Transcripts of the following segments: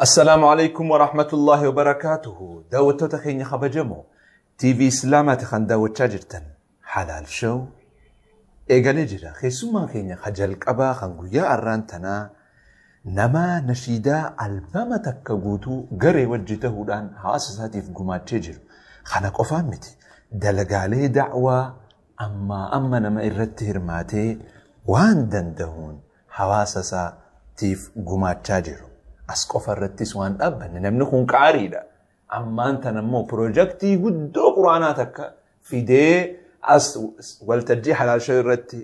Assalaamu alaikum wa rahmatullahi wa barakaatuhu. Daawwattoota keenya kabajamoo TV Islaamaati kan daawwachaa jirtan Halaal Show eegalee jira. Keessummaan keenya ka jalqabaa kan guyyaa arraan tanaa nama nashiidaa albama takka guutuu garee wajji tahuudhaan hawaasa isaatiif gumaachee jiru. Kana qofaan miti. Dalagaalee da'waa ammaa amma nama irratti hirmaatee waan danda'uun hawaasa isaatiif gumaachaa jiru. As qofa irrattis waan dhaabbanne namni kun qaariidha. Ammaan tana immoo piroojaktii guddoo quraanaa takka fidee as waltajjii Halaal Show irratti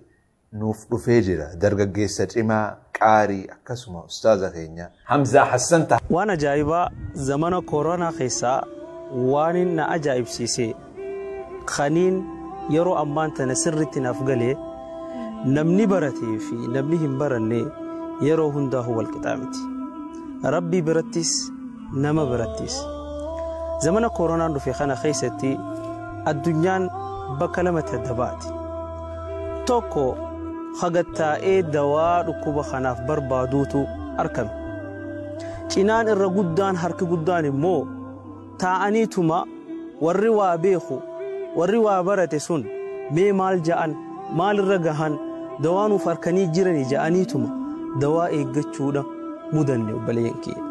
nuuf dhufee jira. Dargaggeessa cimaa qaarii akkasuma ustaaza keenya Hamzaa Hassan ta'a. Waan ajaa'ibaa zamana koronaa keessaa waan na ajaa'ibsiise kaniin yeroo ammaan tana sirriitti naaf galee namni baratee fi namni hin baranne yeroo hundaa'u wal qixaa miti. Rabbii birattis nama birattis. Zamana koronaan dhufe kana keessatti addunyaan bakka lamatti adda baati. Tokko hagattaa'ee dawaa dhukkuba kanaaf barbaaduutu argame. Cinaan irra guddaan harki guddaan immoo taa'aniituma warri waa beeku warri waa barate sun mee maal ja'an maalirra gahan dawaa nuuf harkanii jirani ja'aniituma dawaa eeggachuudha mudanne obboleeyyan kiyya.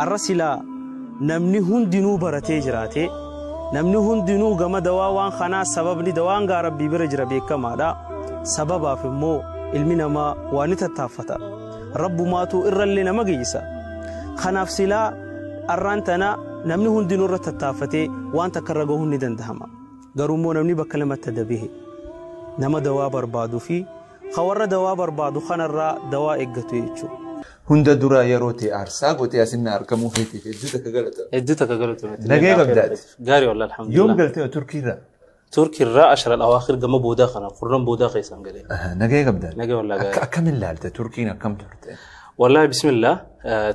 Arra silaa namni hundinuu baratee jiraate namni hundinuu gama dawaa waan kanaa sababni dawaan gaa rabbii bira jira beekamaadha. Sababaaf immoo ilmi namaa waa ni tattaaffata. Rabbumaatu irrallee nama geessa. Kanaaf silaa arraan tana namni hundinuu irra tattaaffatee waan takka irra gahuun ni danda'ama. Garuu immoo namni bakka lamatti adda bahe nama dawaa barbaaduu fi warra dawaa barbaadu kanarraa dawaa eeggatu jechuudha. Hunda dura yeroo ta'e aarsaa gootee asinna argamuu feetiif hedduu takka galata. Hedduu takka galata. Nagee qabdaati. Gaarii wallah alhamdulillah. Yoom galtee Turkiirraa? Turkiirraa ashara al-awaakhir gama boodaa kana kurnan boodaa keessaan galee. Nagee qabdaati. Nagee wallah gaarii. Akkamiin ilaalte Turkiin akkam turte? Wallahi bismillah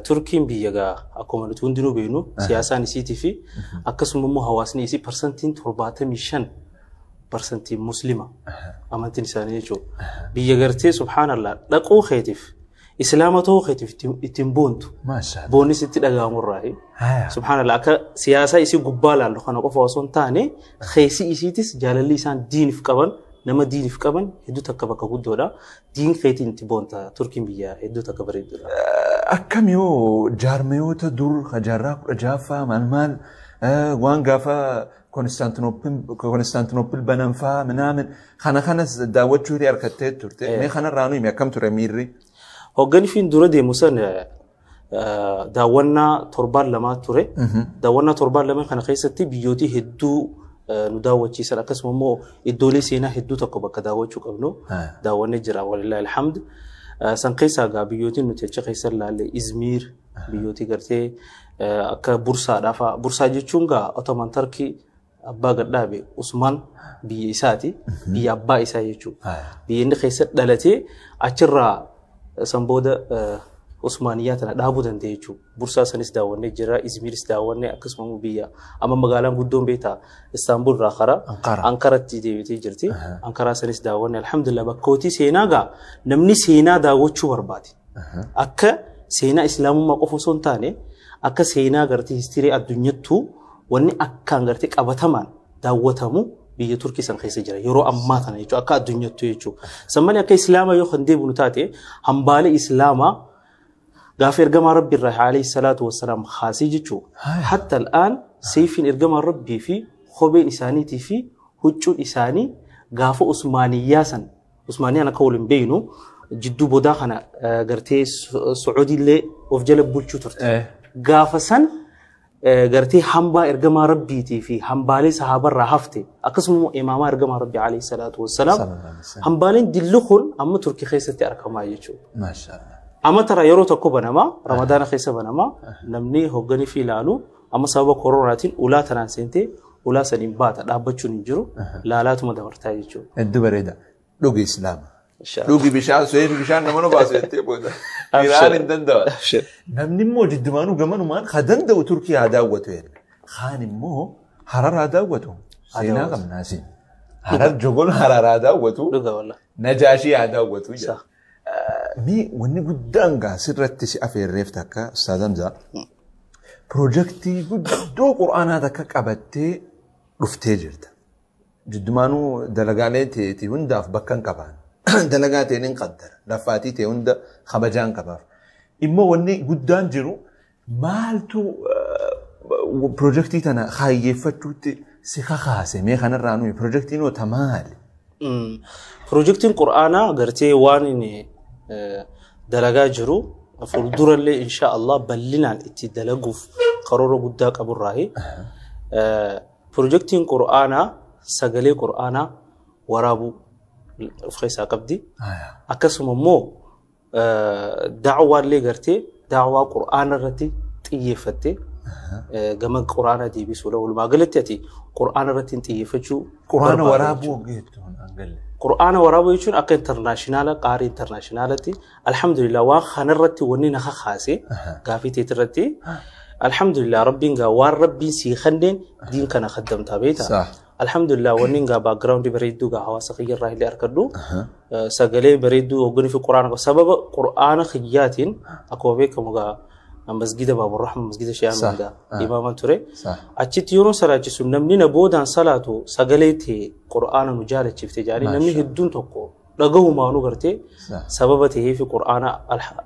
Turkiin biyya gaa akkuma nuti hundinuu beeknu siyaasaan isiitii fi akkasuma immoo hawaasni isii 75% parsantiin muslima amantiin isaanii jechuudha. Biyya gartee subhaanallah dhaquu keetiif islaama ta'uu keetiif ittiin boontu. Boonnis itti dhaga'amurraayi. Subhaanallah akka siyaasaa isii gubbaa laallu kana qofa osoo hin taane keessi isiitis jaalalli isaan diiniif qaban nama diiniif qaban hedduu takka bakka guddoodha. Diin keetiin itti boonta Turkiin biyya hedduu takka bareedduudha. Akkam yoo jaarmayoota dur jaarraa 16ffaa maal maal waan gaafa Konstaantinoopil bananfaa minaamin kana kanas daawwachuu hiree harkattee turte. Mee kanarraa nu himi akkam ture miirri? Hoogganni dura deemu san daawwannaa torbaan lamaa ture. Daawwannaa torbaan lamaa kana keessatti biyyootii hedduu nu daawwachiisan akkasuma immoo iddoolee seenaa hedduu tokko bakka daawwachuu qabnu daawwannee jira walillahi alhamd. San keessaa gaa biyyootiin nuti achi keessa ilaalle Izmiir biyyootii gartee akka Bursaadhaa fa'a. Bursaa jechuun gaa Ottoman Turkii abbaa gadhaabe Usmaan biyya isaati. Biyya abbaa isaa jechuudha. Biyya inni keessa dhalatee achirraa san booda Usmaaniyyaa tana dhaabuu danda'e jechuudha. Bursaa sanis daawwannee jira, Izmiiris daawwannee akkasuma biyya amma magaalaan guddoon beektaa Istaanbul irraa karaa Ankaratti deebitee jirti. Ankaraa sanis daawwannee alhamdulillah bakkootii seenaa gaa namni seenaa daawwachuu barbaade. Akka seenaa islaamummaa qofa osoo hin taane akka seenaa gartee histirii addunyattuu wanni akkaan gartee qabatamaan daawwatamu biyya Turkii san keessa jira yeroo ammaa kana jechuudha akka addunyattuu jechuudha. San malee akka islaamaa yoo kan deebinu taate hambaalee islaamaa gaafa ergamaa rabbi irraa alayhi salaatu wassalaam kaasee jechuudha. Hatta al'aan seefiin ergamaa rabbii fi kopheen isaaniitii fi huccuun isaanii gaafa Usmaaniyyaa san Usmaaniyaan akka waliin beeknu jidduu boodaa kana gartee Sucuudiillee of jala bulchuu turte. Gaafa san gartee hambaa ergamaa rabbiitii fi hambaalee sahaabarraa hafte akkasuma imaamaa ergamaa rabbii alayhi salaatu wassalaam hambaaleen dilli kun amma Turkii keessatti argamaa jechuudha. Maashaallah. Amma tara yeroo tokko banamaa Ramadaana keessa banamaa namni hoogganii fi ilaalu amma sababa koronaatiin ulaa tanaan seentee ulaa saniin baata dhaabbachuun hin jiru laalaatuma dabartaa jechuudha. Hedduu bareeda. Dhugi islaama. Dhugi bishaan seefi bishaan nama nu baasu jettee booda. Iraan hin danda'u. Namni immoo jiddumaanuu gamanumaan haa danda'u Turkii haa daawwatu jedha. Kaan immoo Harar haa daawwatu. Seenaa qabnaasi. Harar jogol Harar haa daawwatu. Dhuga wallah. Najaashii haa daawwatu jedha. Mee wanni guddaan gaa sirratti si afeerreef takka, Ustaaz Hamzaa, piroojeektii guddoo Qur'aanaa takka qabattee dhuftee jirta. Jiddumaanuu dalagaalee teetii hundaaf bakka hin qabaan. Dalagaa ta'een hin qaddara. Laffaatii ta'e hunda kabajaan qabaaf. Immoo wanni guddaan jiru maaltu piroojeektii tana kaayyeeffachuutti si kakaase? Mee kanarraa nuyi piroojeektiin hoo maali? Piroojeektiin Qur'aanaa gartee waan inni dalagaa jiru fuuldurallee insha Allah bal'inaan itti dalaguuf karoora guddaa qaburraayi. Piroojeektiin Qur'aanaa sagalee Qur'aanaa waraabuu of keessaa qabdi. Akkasuma immoo daawwaallee gartee daawwaa Qur'aana irratti xiyyeeffattee gama Qur'aana deebisuudha. Walumaa galatti ati Qur'aana irratti xiyyeeffachuu. Qur'aana waraabuu jechuun hangalle. Qur'aana waraabuu jechuun akka international qaarii internationalatti, alhamdulillah, waan kanarratti wanni na kakaase gaafii teetirratti, alhamdulillah, Rabbiin gaa waan Rabbiin sii kenneen diin kana kaddamtaa beektaa. Alhamdulillah, wanni gaa background bareedduu gaa hawaasa kiyyarraa illee argadhu, sagalee bareedduu hogganii fi Qur'aana, sababa Qur'aana kiyyaatiin akkuma beekamu gaa masgida Baaburrahman, masgida Shee gaa imaaman ture. Achitti yeroo salaachisu namni na boodaan salaatu sagalee ta'e Qur'aana nu jaalachifte jedhanii namni hedduun tokko dhagahumaanuu gartee sababa ta'ee fi Qur'aana,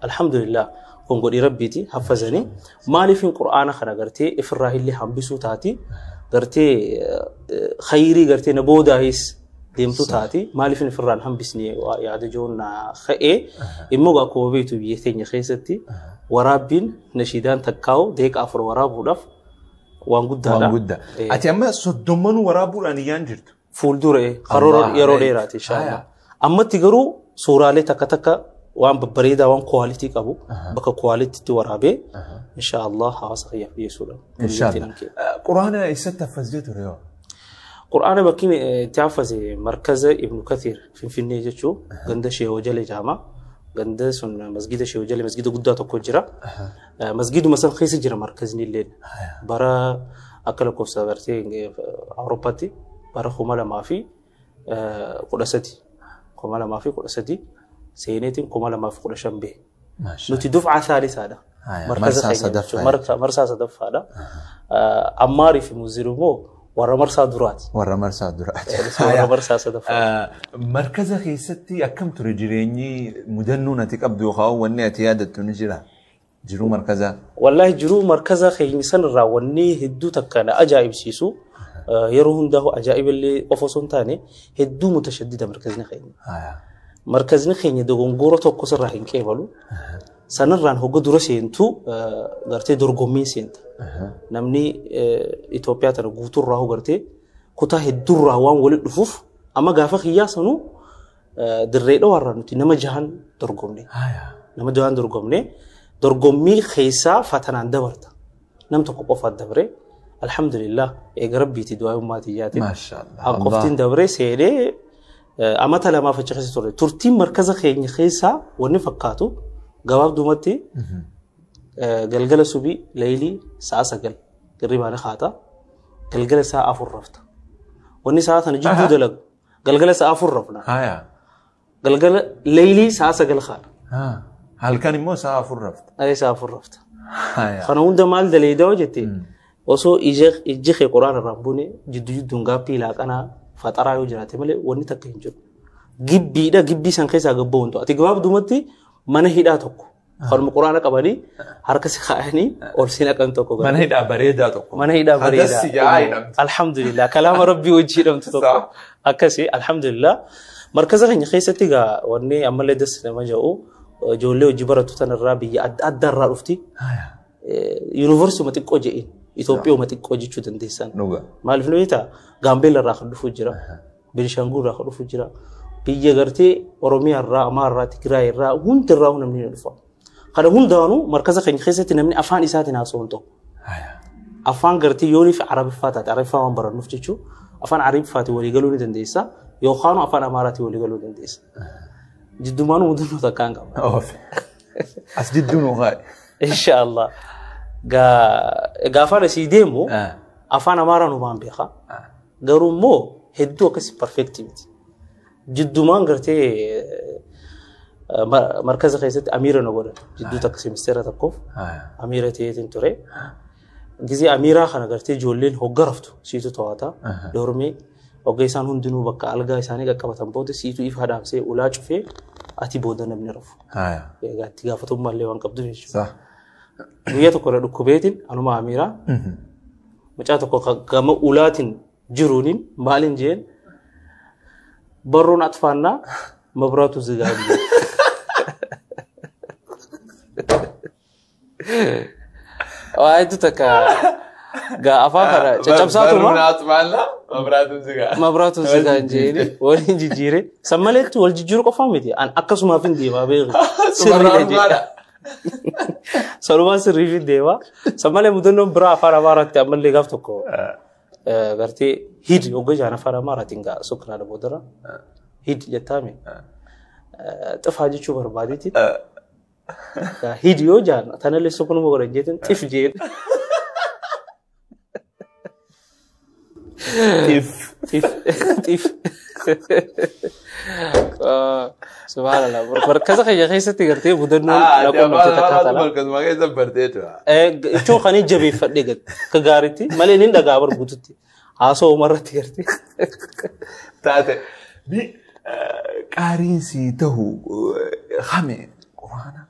alhamdulillah, kun godhii Rabbiiti, haffazanii. Maaliifin Qur'aana kana gartee ifirraa illee hambisuu taati, gartee khayrii gartee na boodaayis deemtu taati, maaliifin ifirraan hambisne yaada joon na ka'ee. Immoo akkuma beektu biyya teenya keessatti waraabbiin nashiidaan takkaa'u deeqa 4 waraabuudhaaf waan guddaadha. Waan guddaa. Ati amma 30 waraabuudhaan iyyaan jirtu. Fuuldura karoora yeroo dheeraati inshallah. Ammatti garuu suuraalee takka takka waan babbareedaa, waan quality qabu bakka qualitytti waraabee inshallah hawaasa kiyyaaf dhiyeessuudha. Inshallah. Quraana eessatti haffazee ture yoo? Qur'aana bakki itti haffaze markaza Ibnu Kathir Finfinnee jechuu, ganda Shee Wajale jedhama. Ganda sun masgida Shee Wajale, masgida guddaa tokko jira. Masgiduma san keessa jira markazni illee. Bara akka lakkoofsa gartee Awurooppaatti bara 2013, 2013 seeneetiin 2015 bahe. Nuti duf'aa saalisaadha. Marsaa sadaffaa. Marsaa sadaffaadha. Ammaarii fi Muzir immoo warra marsaa duraati. Warra marsaa duraati. Warra marsaa sadaffaa. Markaza keessatti akkam ture jireenyi? Mudannoon ati qabdu yookaan wanni ati yaadattu ni jira? Jiruu markazaa. Wallaahi, jiruu markaza keenya sanarraa wanni hedduu takka na ajaa'ibsiisu, yeroo hundaa'u ajaa'iballee qofa osoo hin taane, hedduu mutashaddida markazni keenya. Markazni keenya dogongora tokko sirraa hin qeebalu. Sanarraan hogga dura seentu gartee dorgommiin seenta. Namni Itoophiyaa tana guutuurraa gartee kutaa hedduurraa waan walitti dhufuuf, amma gaafa kiyyaa sanuu dirree dhawaarraa nuti nama jahan dorgomne. Nama jahan dorgomne, dorgommii keessaa fatanaan dabarta. Nam tokko qofaat dabre, alhamdulillah, eega Rabbiiti du'aa ummaatii yaatiin. Qoftiin dabre seenee amata lamaaf achi keessa ture. Turtiin markaza keenya keessaa wanni fakkaatu gabaabdumatti galgala subii leeylii sa'a 9 hirribaani kaata. Galgala sa'a 4 rafta. Wanni sa'a sana jidduu dalagu galgala sa'a 4 rafna. Galgala leeylii sa'a 9 kaata. Halkan immoo sa'a 4 rafta. Sa'a 4 rafta. Kana hunda maal daleedaa jette, osoo ijji kee Quraan irraa bune jidduu jidduun gaaffii laaqanaa faxaraa yoo jiraate malee wanni takka hin jiru. Gibbiidha, gibbii san keessaa gabba'uun ta'u. Ati gabaabdumatti mana hidhaa tokko. Kanuma Quraana qabanii harka si kaa'anii ol si naqan tokko. Mana hidhaa bareedaa tokko. Mana hidhaa bareedaa. Hadas ja'a hidhamtu. Alhamdulillah, kalaama Rabbii wajji hidhamtu tokko. Akkasi, alhamdulillah. Markaza keenya keessatti egaa wanni ammallee das nama jedhu, ijoollee hojii barattu tanarraa biyya adda addaarraa dhufti. Yuunivarsiitii xiqqoo jedhin, Itoophiyaa xiqqoo jechuu dandeessan. Maaliif nu beektaa, Gaambeella irraa kan dhufu jira. Benishaangul irraa kan dhufu jira. Biyya gartee Oromiyaa irraa, Amaara irraa, Tigraay irraa, hundi irraa namni ni dhufa. Kana hundaanuu markaza keenya keessatti namni afaan isaatiin haasa'u hin ta'u. Afaan gartee yoonii fi Arabiffaa taate, Arabiffaa waan barannuuf jechuun, afaan Arabiffaatiin walii galuu ni dandeessa. Yookaan afaan Amaaraatiin walii galuu dandeessa. Jiddumaanuu mudannoo takkaan qaba. As jidduun hooqaa. Inshaallah. Gaafaan asii deemu afaan Amaaraa numaan beeka. Garuu immoo hedduu akkasii perfect miti. Jiddumaan gartee Markaza keessatti amiira na godhan. Jidduu takka seemisteera tokkoof amiira ta'eetiin ture. Gizee amiiraa kana gartee ijoolleen hogga raftu siitu to'ata. Dormee hogga isaan hundinuu bakka algaa isaanii qaqqabatan booda siitu ifa dhaamsee ulaa cufee ati booda namni rafu. Egaa itti gaafatamummaa illee waan qabduuf jechuudha. Guyyaa tokko irra dhukkubeetiin anuma amiiraa mucaa tokko gama ulaatiin jiruuniin maaliin jeen barruun atfaannaa mabraatu zigaa jeen. Waa hedduu takka gaa afaan kana caccabsaatuma. Barruun atfaannaa mabraatu zigaa. Mabraatu zigaa jeeni waliin jijjiire. San maleetti wal jijjiiruu qofaa miti. An akkasumaaf hin deemaa beeku. Sirriidha jedha. Sanumaan sirriif hin deemaa. San malee mudannoon biraa afaan Amaaraatti ammallee gaaf tokko gartee hid hogga jaan afaan Amaaraatiin gaa sukkanaa boodara. Hid jettaame. Xifaa jechuu barbaadeeti. Hid yoo jaan tanallee sukkanuma godhan jeetiin xif jeen. Xif. Xif. Xif. Subhanallah. Markaza kiyya keessatti gartee mudannoon lakkoofsa takka tala. Markazuma keessa bartee tura. Ichoo kan jabeeffadhee gad akka gaariitti malee inni dhagaa bar guututti haasoo umarratti gartee. Taate qaariin sii tahu hame quraana.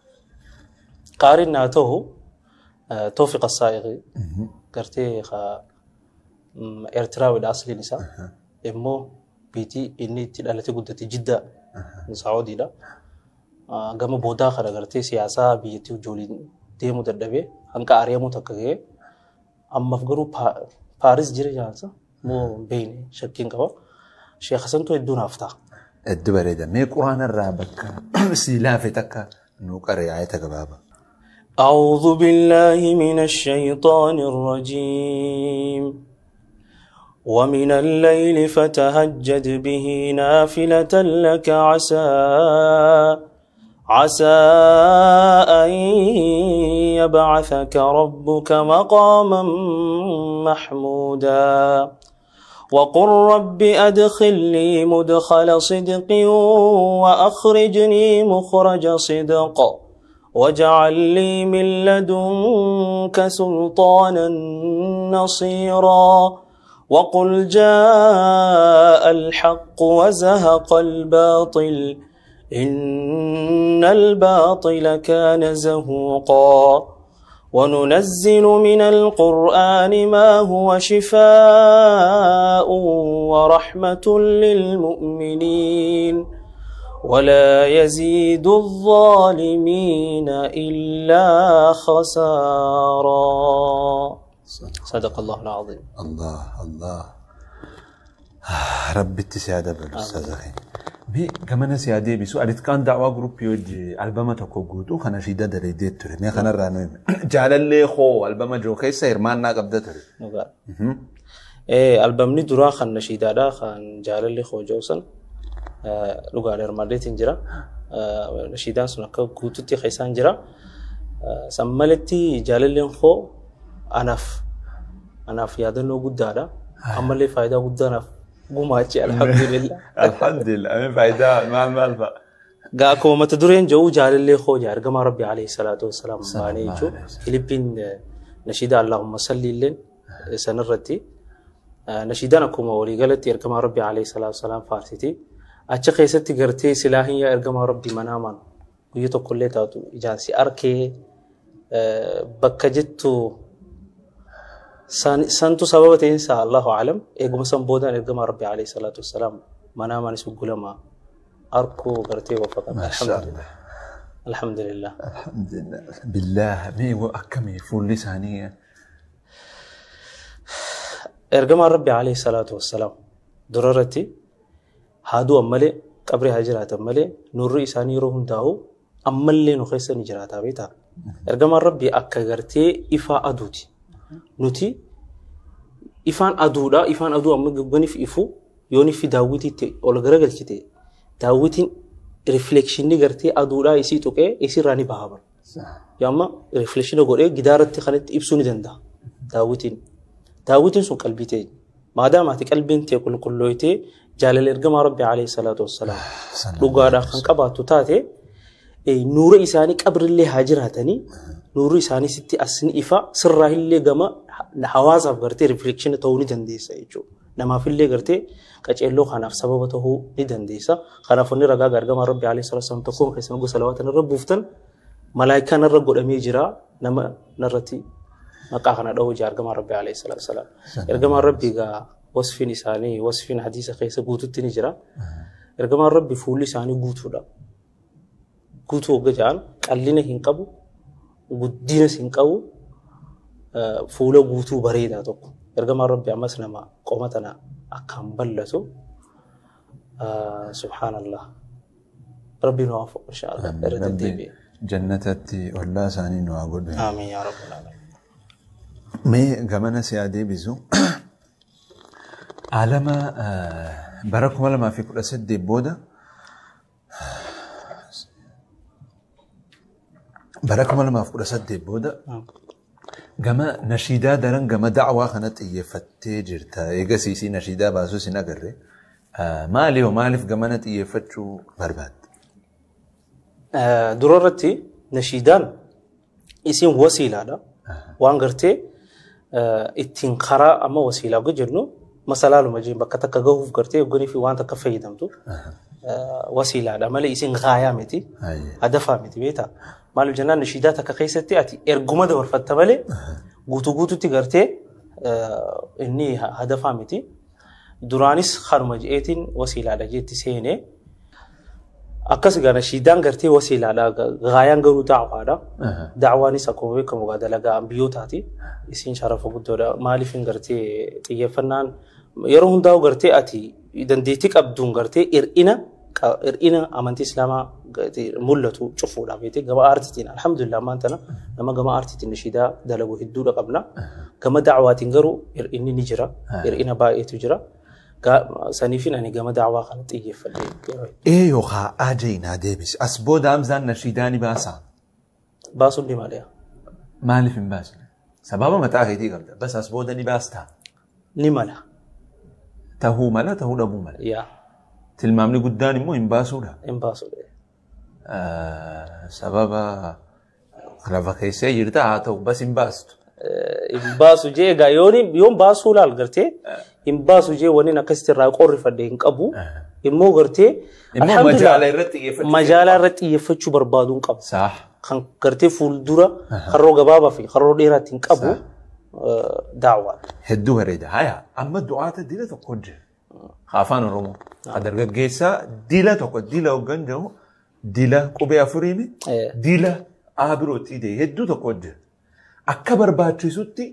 Qaariin naa tahu Toofiq Assaa'iqii gartee Eertiraawidha asliin isaa immoo biitii inni itti dhalate guddate Jidda Saawudiidha. Gama boodaa kana gartee siyaasaa biyyattii wajjin deemuu dadhabee hanqa ari'amuu takka ga'ee ammaaf garuu Paaris jira jaansa moo hin beekne shakkiin qaba. Sheekh Hasantu hedduu naaf ta'a. Hedduu bareeda. Mee quraana irraa bakka sii laafe takka nuu qaree ayata gabaabaa. أعوذ بالله من الشيطان الرجيم. ومن الليل فتهجد به نافلة لك عسى أن يبعثك ربك مقاما محمودا. وقل رب أدخلني مدخل صدق وأخرجني مخرج صدق واجعل لي من لدنك سلطانا نصيرا. وقل جاء الحق وزهق الباطل إن الباطل كان زهوقا. وننزل من القرآن ما هو شفاء ورحمة للمؤمنين ولا يزيد الظالمين إلا خسارا. صدق الله العظيم. الله الله. ربي التسعادة بالأستاذ أخي. بي كمان سيادة بسؤال كان دعوة جروب يوجي ألبما تكوجوتو خنا شيدا دريدت تري ما خنا رانو جعل اللي خو ألبما جو كيس هرمان ناقبده تري. نقال. إيه ألبمني درا خن شيدا دا خن جعل اللي خو جوسن لقال هرمان ليت إنجرا نشيدا سنك جوتو تي خيسان جرا سملتي جعل اللي خو أنا في هذا النوع قدارة أما اللي فايدة قدارة قماشي الحمد لله. الحمد لله أمين فايدة ما مالفة. قاكو ما تدرين جو جعل اللي خو جار كما ربي عليه الصلاة والسلام ماني جو فiliبين نشيدة اللهم صل لين سنرتي نشيدة نكوما ولي قالت كما ربي عليه الصلاة والسلام فارسيتي أتشخي ستي قرتي سلاهية إرجما ربي مناما ويتو كل تاتو إجانسي أركي بكجتو سنتو سبب تنسى الله أعلم إيجو مثلا بودان إرجما ربي عليه الصلاة والسلام مناما نسوق لما أركو قرتي وفقط. ما شاء الله الحمد لله الحمد لله بالله مي أكمل فول لسانية إرجما ربي عليه الصلاة والسلام دررتي هادو أملي قبري هجرات أملي نور إساني روحهم داو أملي نخيس نجرات بيتا إرجما ربي أكجرتي إفا أدوتي نتي إفان أدودا إفان أدو أم جبني في إفو يوني في داوتي تي ولا جرجل كتي داوتي ريفلكشن نجرتي أدودا يصير توكي يصير راني بهابر يا أما ريفلكشن أقول جدارتي خلت إبسوني دندا داوتين داوتين سو قلبي ما دام هتك قلبي أنت كل كلويتي جلال إرجما ربي عليه الصلاة والسلام لقارا خنقبات تاتي Nuura isaanii qabrillee haa jiraatanii nuurri isaanii sitti as ni ifa sirraa illee gama hawaasaaf gartee rifleekshinii ta'uu ni dandeessa jechuudha. Namaafillee gartee qaceelloo kanaaf sababa ta'uu ni dandeessa. Kanaaf inni ragaa gargamaa Rabbi alayhi salaatu wassalaam tokkoon keessan gosa salawaatan irra buuftan malaayikaan irra godhamee jira nama narratti maqaa kana dha'uu jira ergamaa Rabbi alayhi salaatu wassalaam. Ergamaan Rabbi egaa wasfiin isaanii wasfiin hadiisa keessa guututti ni jira. Ergamaan Rabbi fuulli isaanii guutuudha. Guutuu hogga ja'an qallina hin qabu, guddinas hin qabu, fuula guutuu bareedaa tokko. Ergamaan Rabbi ammas nama qoma tana akkaan bal'atu. Subhaanallah. Rabbi nu haa fuudhu inshaallah. Irra deddeebi'e. Jannatatti ollaa isaanii nu haa godhu. Amiin yaa Rabbal aalamiin. Mee gamana si haa deebisu. Alama bara 2018 booda bara 2018 booda gama nashiidaa daran gama da'waa kana xiyyeeffattee jirta. Eegas isii nashiidaa baasuus hin agarre. Maali hoo maaliif gamana xiyyeeffachuu barbaadde? Dura irratti nashiidaan isiin wasiilaadha. Waan gartee ittiin karaa amma wasiilaa hogga jennu masalaaluma jeen bakka takka gahuuf gartee hogganii fi waan takka fayyadamtu wasiilaadha malee isiin gaayaa miti. Hadafaa miti beektaa. Maaliif jennaan nashiidaa takka keessatti ati erguma dabarfatta malee guutuu guututti gartee inni hadafaa miti. Duraanis kanuma je'eetiin wasiilaadha jeetti seenee akkas egaa nashiidaan gartee wasiilaadha gaayaan garuu da'waadha. Da'waanis akkuma beekamu egaa dalagaa ambiyootaati. Isiin sharafa guddoodha. Maaliif hin gartee xiyyeeffannaan yeroo hundaa'u gartee ati dandeettii qabduun gartee hir'ina amantii islaamaa mul'atu cufuudhaaf jettee gama aartiitiin alhamdulillah ammaan tana nama gama aartiitiin nashiidaa dalagu hedduudha qabna. Gama da'waatiin garuu hir'inni ni jira. Hir'ina baay'eetu jira. Saniifin ani gama da'waa kana xiyyeeffadhe yeroo hedduu. Ee yookaan ajayinaa deebisi. As booda Hamzaan nashiidaa ni baasaa? Baasuun ni mala. Maaliif hin baasne? Sababa mataa keetii qabda. Bas as booda ni baastaa? Ni mala. Tahuu mala tahuu dhabuu mala. Yaa. Tilmaamni guddaan immoo hin baasuudha. Hin baasuudha. Sababa lafa keessee jirta haa ta'u bas hin baastu. Hin baasu jee egaa yoon baasuu laal gartee hin baasu jee wanni akkasitti irraa qorrifadhe hin qabu. Immoo gartee Immoo alhamdulillah majaala irratti xiyyeeffachuu majaala irratti xiyyeeffachuu barbaadu hin qabu. Kan gartee fuuldura karroo gabaabaa fi karroo dheeraatti hin qabu daawwaa. Hedduu bareeda. Haya amma du'aata dila tokko jira. Afaan Oromoo. Dargaggeessaa dila tokko dila hoggan jedhu dila qubee afuriimi dila A birootti ta'e hedduu tokko jira. Akka barbaachisutti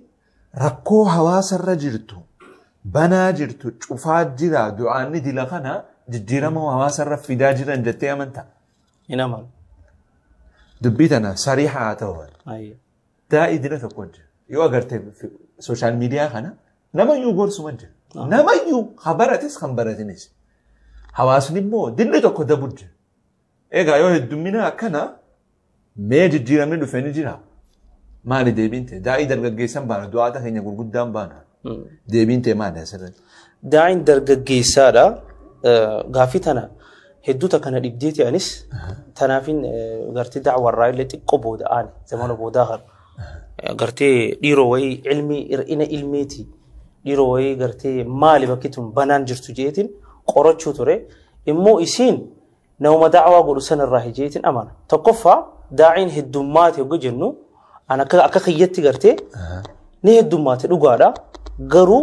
rakkoo hawaasarra jirtu banaa jirtu cufaa jira du'aanni dila kana jijjiirama hawaasarra fidaa jiran jettee amantaa? Hin amanu. Dubbii tana sariixa haa ta'u. Daa'ii dila tokko jira. Yoo agarte sooshaal miidiyaa kana namayyuu gorsuma jira. Namayyuu kan barates kan baratinis. Hawaasni immoo dilli tokko dabu jira. Egaa yoo heddummina akkana mee jijjiiramni dhufe ni jira. Maali deebiin ta'e? Daa'ii dargaggeessan baana du'aata keenya gurguddaan baana. Deebiin ta'e maali asirratti? Daa'iin dargaggeessaadha. Gaaffii tana hedduu takka na dhibdeeti anis tanaafin gartee da'warraa illee xiqqoo booda aane zamana boodaa kana. Gartee dhiiroo wayii ilmii hir'ina ilmiiti. Dhiiroo wayii gartee maali bakki tun banaan jirtu jeetiin qorachuu ture. Immoo isiin nama da'waa godhu sanarraa jeetiin amana. Tokkoffaa daa'iin heddummaate hogga jennu an akka kiyyatti gartee ni heddummaate dhugaadha. Garuu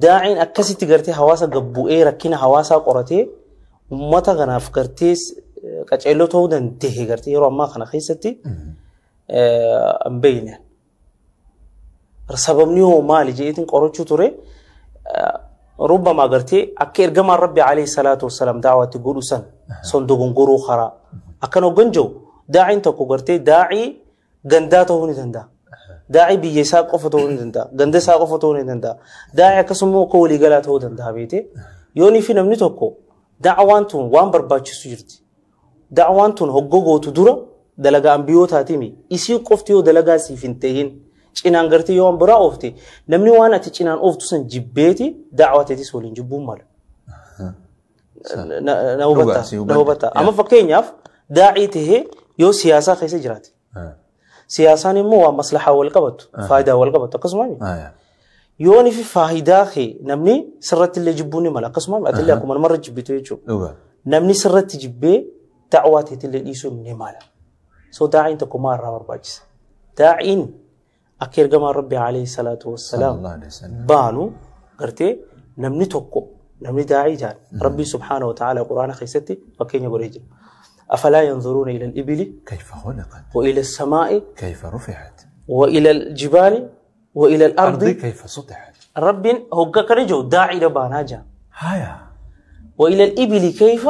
daa'iin akkasitti gartee hawaasa gabbu'ee rakkina hawaasaa qoratee uummata kanaaf gartee qaceelloo ta'uu danda'e gartee yeroo ammaa kana keessatti hin beekne. Sababni hoo maali jeetiin qorachuu ture. Rubbamaa gartee akka ergamaan Rabbi alayhi salaatu wassalaam daawwaatti godhu san son dogongoruu karaa. Akkana hoggan jiru daa'iin tokko gartee daa'ii gandaa ta'uu ni danda'a. Daa'ii biyya isaa qofa ta'uu ni danda'a. Ganda isaa qofa ta'uu ni danda'a. Daa'ii akkasuma akka waliigalaa ta'uu danda'a beekte. Yoonii fi namni tokko da'waan tun waan barbaachisu jirti. Da'waan tun hoggogootu dura dalagaa ambiyootaatiimi. Isii qofti yoo dalagaa siif hin ta'in cinaan gartee yoo waan biraa oofte namni waan ati cinaan ooftu san jibbeeti da'waa teetis waliin jibbuun mala. Na hubatta. Dhugaa, si Na hubadhe. hubatta. Amma fakkeenyaaf daa'ii tahee Yoo siyaasaa keessa jiraate. Siyaasaan immoo waan maslahaa wal qabatu, faayidaa wal qabatu akkasuma. Yoon fi faayidaa kee namni sirratti illee jibbuu ni mala akkasuma ati illee akkuma namarra jibbitu jechuudha. Namni sirratti jibbee da'waa teetillee dhiisuu ni mala. So daa'iin tokko maal irraa barbaachisa? Daa'iin akka ergamaan Rabbi alayhi salaatu wassalaam baanu gartee namni tokko namni daa'ii jaan Rabbi subhaanahu wa ta'ala quraana keessatti fakkeenya godhee jira. أفلا ينظرون إلى الإبل كيف خلقت وإلى السماء كيف رفعت وإلى الجبال وإلى الأرض كيف سطحت. رب هو كرجو داعي لبانا جا هيا وإلى الإبل كيف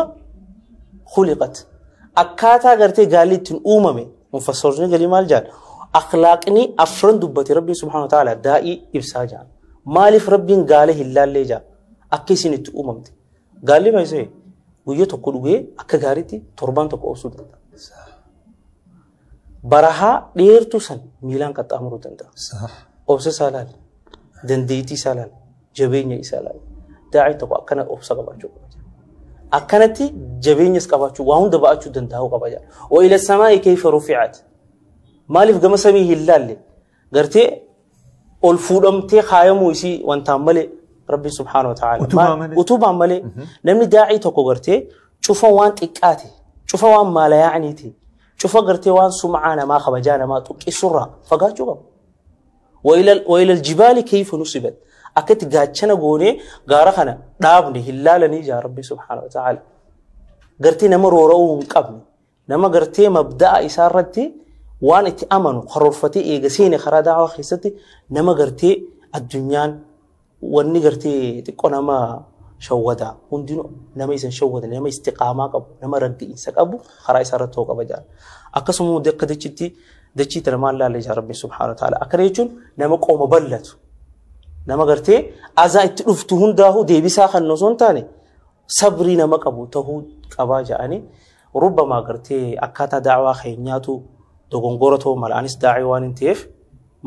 خلقت أكاتا غرتي قالت أممي مفسرين قال مال جان أخلاقني أفرن دبتي ربي سبحانه وتعالى داعي إبسا جان مالف ربي قاله إلا اللي جا أكيسين أممتي قال لي ما يسوي guyyaa tokko dhugee akka gaariitti torbaan tokko obsuu danda'a. Barahaa dheertuu san miilaan qaxxaamuruu danda'a. Obsa isaa laal, dandeettii isaa laal, jabeenya isaa laal. Daa'ii tokko akkana obsa qabaachuu qaba. Akkanatti jabeenyas qabaachuu waa hunda ba'achuu danda'uu qaba. Wa ila samaa'i kayfa rufi'at. Maaliif gama samii hin laalle gartee ol fuudhamtee kaayamuu isii wantaan malee Rabbi subhanahu wa ta'ala. Utubaan malee namni daa'ii tokko gartee cufa waan xiqqaati, cufa waan maalayaaniiti, cufa gartee waan sum'aa namaa kabajaa namaa tuqqisurraa fagaachuu qaba. Wa ila aljibaali kayfa nusibat. Akkatti gaachana goonee gaara kana dhaabne hin laalanii jaa Rabbi subhanahu wa ta'ala. Gartee nama roora'uu hin qabne, nama gartee mabda'a isaarratti waan itti amanu karoorfatee eega seene karaa daawaa keessatti nama gartee addunyaan wanni gartee xiqqoo nama shawwadaa hundinuu nama isan shawwadan nama istiqaamaa qabu nama ragga'iinsa qabu karaa isaa irratti ta'uu qaba jaa. Akkasuma akka dachiitti dachii tana maal laalee jaa Rabbi subhaanahu wa ta'ala. Akkana jechuun nama qooma bal'atu nama gartee azaa itti dhuftu hundaa'uu deebisaa kan osoo hin taane sabrii nama qabu ta'uu qabaa ja'anii rubbamaa gartee akkaataa daawaa keenyaatu dogongora ta'uu mala anis daa'ii waan hin ta'eef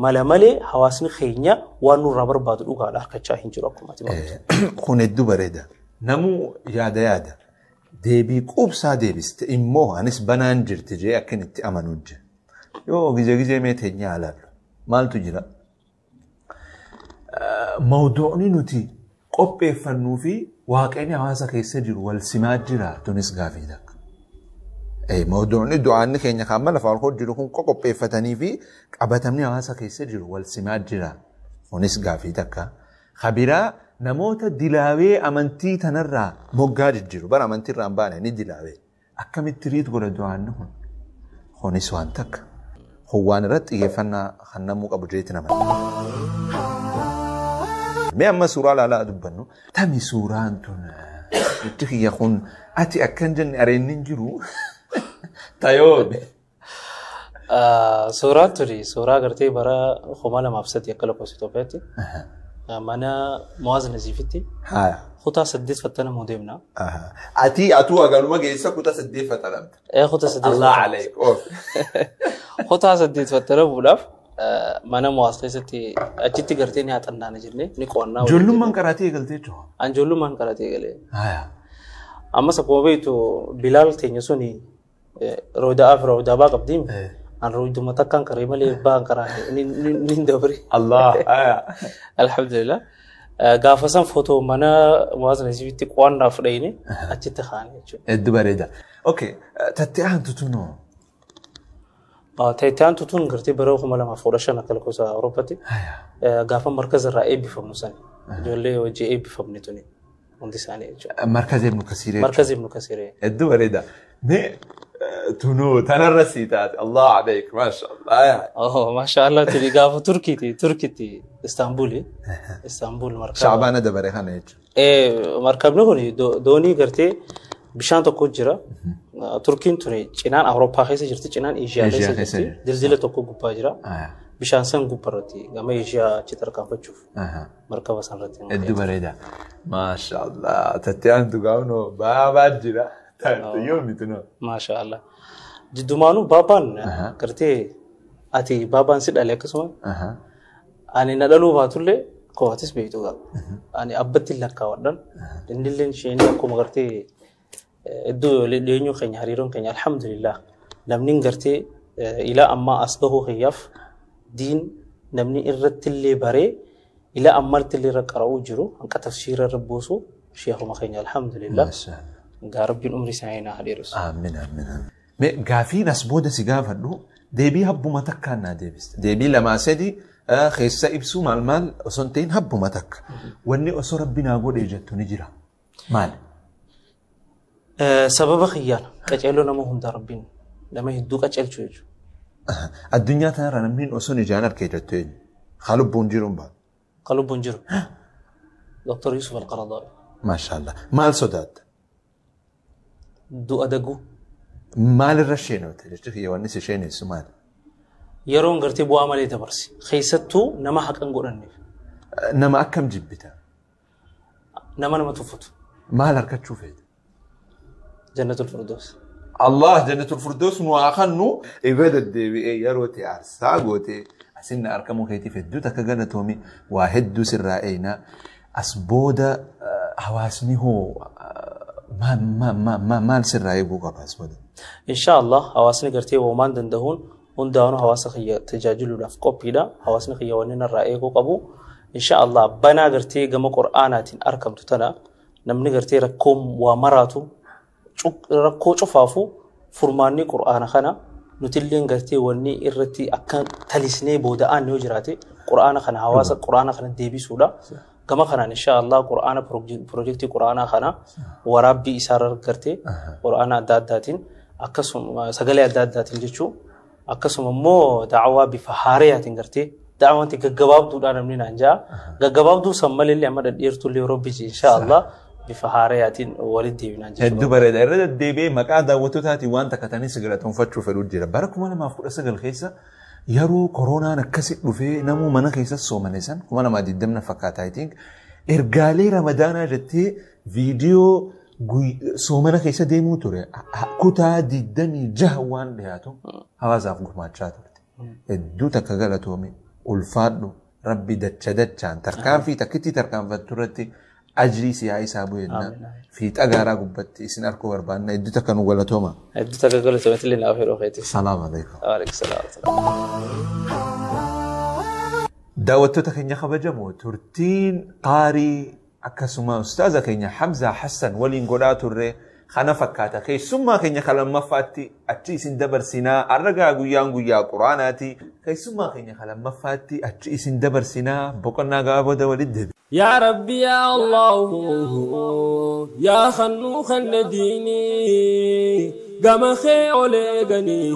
mala malee hawaasni keenya waan nurraa barbaadu dhugaadha harkachaa hin jiru akkuma ati barbaadu. Kun hedduu bareeda. Namuu yaada yaada. Deebii quubsaa deebiste immoo anis banaan jirti jee akka inni itti amanuu jira. Yoo gizee gizee mee teenyee ilaallu maaltu jira? Mawduucni nuti qopheeffannuu fi waaqni hawaasa keessa jiru wal simaa jira tunis gaafii takka. Mawduucni du'aanni keenya kan amma lafa ol jiru kun qopheeffatanii fi qabatamni hawaasa keessa jiru wal simaa jira. Kunis gaafii takka. Kabiraa namoota dilaawee amantii tanarraa moggaa jijjiiru. Bara amantiirraa hin baane ni dilaawee. Akkamitti riit godha du'aanni kun? Kunis waan takka. Kun waan irratti xiyyeeffannaa kan namuu qabu jeetti nama. Mee amma suuraa ilaalaa dubbannu. Tami suuraan tun itti kiyya kun ati akkan jenne areenni hin jiru. Tayoobe. Suuraan tuni suuraa gartee bara 2003 akka lakkoofsa Itoophiyaatti mana Muwaaz Naziifitti kutaa 8 fattanamuu deemna. Ati atuu agaruma geessa kutaa 8 fattanamta. Kutaa 8. Allah aleek oof. Kutaa 8 fattanamuudhaaf mana Muwaaz keessatti achitti gartee ni haxannaana jennee ni qo'annaa. Ijoollummaan karatee eegaltee jechuudha. An ijoollummaan karatee eegalee. Ammas akkuma beektu Bilaal teenya suni roodaa fi roodaa baa qabdiin an rooduma takkaan karee malee baan karaa ni dabre. Allah. Alhamdulillah. Gaafa san footoo mana Muwaaz Naziifitti qo'annaa fudhayne achitti kaa'an jechuudha. Hedduu bareeda. Okay, tattee aantu tunoo. Tattee aantu tun gartee bara 2015 akka lakkoofsa Awurooppaatti gaafa markaza irraa eebbifamnu san ijoollee hojii eebbifamne tuni hundi isaanii jechuudha. Markaza Ibnu Kasiiree. Markaza Ibnu Kasiiree. Hedduu bareeda. Mee tunoo tanarra sii taate Allah aleek maasha Allah. Oh maasha Allah tuni gaafa Turkiiti Turkiitti Istaanbuli. Istaanbul markaba. Shacbaana dabare kana jechuudha. Markabni kun doonii gartee bishaan tokko jira. Turkiin tuni cinaan Awurooppaa keessa jirti cinaan Eeshiyaa keessa jirti. Dildila tokko gubbaa jira. Bishaan san gubbaarratti gama Eeshiyaa achi tarkaanfachuuf markaba sanarratti. Hedduu bareeda. Maasha Allah. Tattee aantu gaafnoo baabaa jira. Yoomni tunoo. Maasha Allah. Jiddumaanuu baabaan gartee ati baabaan si dhale akkasuma. Ani na dhaluu baatullee kootis beektu qaba. Ani abbatti lakkaawwadhan. Innillee isheen akkuma gartee iddoo dhiyeenyuu keenya hariiroon keenya alhamdulillah. Namni gartee ilaa ammaa as gahuu kiyyaaf diin namni irratti illee baree ilaa ammaatti illee irra qara'uu jiru hanqa tafsiira irra buusu sheekuma keenya alhamdulillah. Gaa Rabbiin umrii isaanii naa dheeressu. Amiin amiin. Mee gaafiin as booda si gaafadhu deebii habbuma takkaan naa deebiste. Deebii lamaa sadi keessa ibsuu maal maal osoo hin ta'in habbuma takka. Wanni osoo Rabbi naa godhee jettu ni jira. Maali? Sababa kiyyaan qaceeloo nama hundaa Rabbiin nama hedduu qaceelchu jechuudha. Addunyaa tanarra namni osoo ijaan arkee jettu eenyu? Haa lubbuun jiru hin baatu. Haa lubbuun jiru. Dr. Yusuf Al-Qaradawi. Maashaallah. Maal sodaatta? Du'a daguu. Maalirra isheenoote jechuun kiyya wanni si isheenessu maali? Yeroon gartee bu'aa malee dabarsi. Keessattuu nama haqa hin godhanneef. Nama akkam jibbita? Nama nama tuffatu. Maal harkachuu feeta? Jannatul Firdaus. Allah Jannatul Firdaus nu haa kennu irra deddeebi'ee yeroo ta'e aarsaa gootee asinna argamuu keetiif hedduu takka galatoomi waa hedduu sirraa eeyna. As booda hawaasni hoo maal sirraa eeguu qaba as booda? Inshaallah hawaasni gartee hoomaan danda'uun hundaanuu hawaasa kiyya tajaajiluudhaaf qophiidha. Hawaasni kiyya wanni narraa eeguu qabu. Inshaallah banaa gartee gama Qur'aanaatiin argamtu tana namni gartee rakkoo waa maraatu rakkoo cufaafu furmaanni Qur'aana kana nutilleen gartee wanni irratti akka talisnee booda'aan yoo jiraate Qur'aana kana hawaasa Qur'aana kana deebisuudha. Gama kanaan inshaallah Qur'aana piroojeektii Qur'aanaa kana waraabbii isaarra gartee Qur'aana adda addaatiin akkasuma sagalee adda addaatiin jechuu akkasuma immoo da'awaa bifa haarayaatiin gartee da'awanti gaggabaabduudhaan namni naan ja'a. Gaggabaabduu san malee amma dhadheertullee rabbi inshaallah bifa haarayaatiin walitti deebinaan jechuudha. Hedduu bareeda. Irra deddeebi'ee maqaa daawwattootaatiin waan takka ta'anii si galatoonfachuu fedhu jira. Bara 2019 keessa yeroo koronaan akkasi dhufee namuu mana keessa soomane san 2020 fakkaata I think ergaalee ramadaanaa jettee viidiyoo soomana keessa deemuu ture kutaa 26 waan dhiyaatu hawaasaaf gumaachaa turte. Hedduu takka galatoome ulfaadhu Rabbi dacha dachaan tarkaanfii takkitti tarkaanfattu irratti ajrii siyaa isaa bu'enna fiixa gaaraa gubbatti isin arkuu barbaanna hedduu takka nu galatooma. Hedduu takka galatoome illee naaf yeroo keetis. Salaam alaikum. Waalaikum salaam. Daawwattoota keenya kabajamoo turtiin qaarii akkasuma ustaaza keenya Hamzaa Hassan waliin godhaa turre kana fakkaata keessummaa keenya kan lammaffaatti achi isin dabarsinaa arragaa guyyaan guyyaa Quraanaati keessummaa keenya kan lammaffaatti achi isin dabarsinaa boqonnaa gabaabaa booda walitti deebi. يا ربي يا الله يا خنو خن ديني قام خي أولي غني.